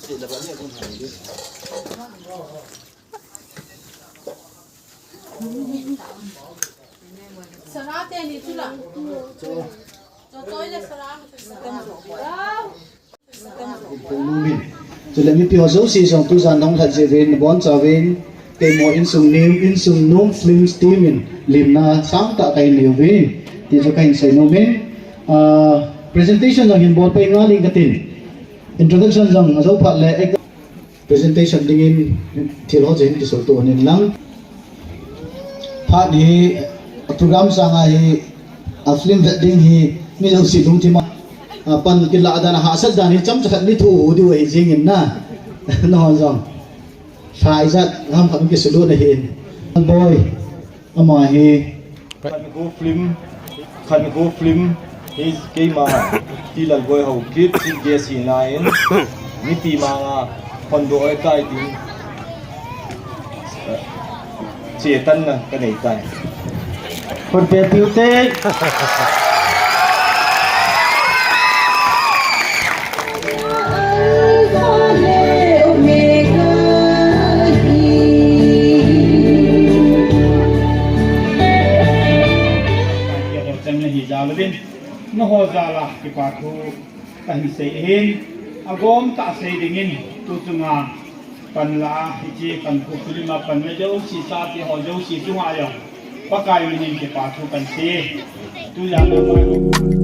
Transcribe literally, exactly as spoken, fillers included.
Sana teni chu la. Cho toi le sana. Chule mipi ho jouse jong tujan nahung lhat jeh uvin, nabonchauvin, keimo insung nem, Insung Nom Films team in limna sangtah kahin nei uve, ti chu kahin seinom in, ah, presentation jong hin bolpeh ngal inge katin. Introduction jong ajou phat le, presentation dingin thil ho chu hin kisultoh un lang. Phat hi, a program sanga hi, a film vet ding hi, mi jouse lungthim a, a pan kilah dan, a hahsat dan hi, chomcha khat mi thu u diu ahi jingin na. Nahon jong lha ijat ham khat mi kisulut ahin. Boi, ama hi. Khankho Film, Khankho Film hi keima T. Lalboi Haokip, chief guest hina in, mipi manga phondoh ahitai tin, eh, chetanna kanei tai. Phondoh tiu te. Nangho jal a kipa thu kahin sei ahin, agom tah sei dingin, tu chunga pan la a, hiche Khankho film a pan la jouse, sate ho jouse chunga jong Pakai minin kipa thu kahin sei. Tu jal a